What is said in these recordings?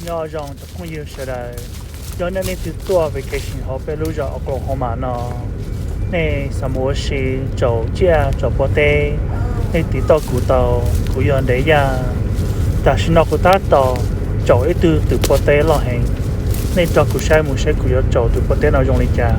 Nyob zoo cov phooj ywg sawv daws, yog nej leej twg tuaj vacation hauv peb lub zos Oklahoma no, nej xav mus ua si tsaus tsiaj tsaus pob teb, nej tiv tauj kuv tau, kuv yog Ntev Yaj. Tam sim no kuv tab tom tsaus ib tug twm pob teb loj heev, nej nrog kuv saib mus seb kuv yuav tsaus twm pob teb no zoo li cas.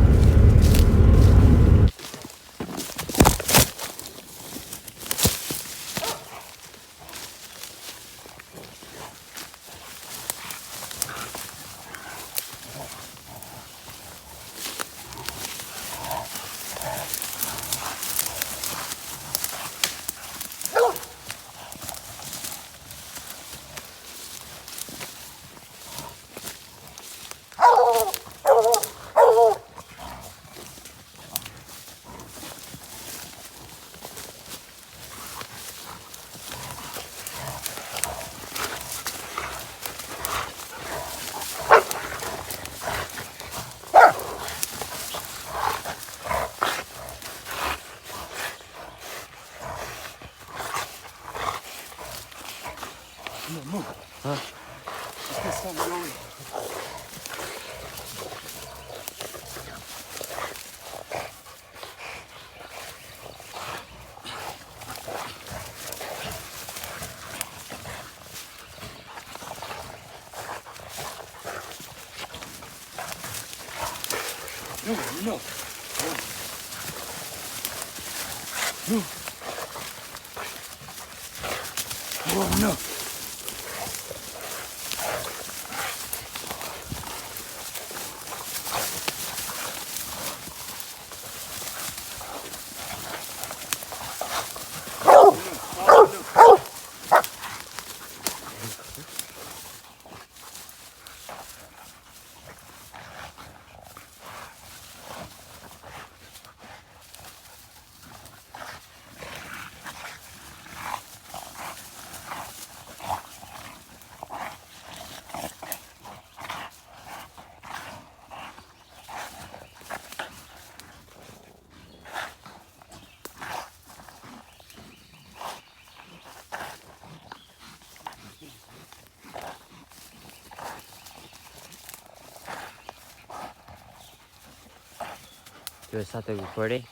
You start the recording?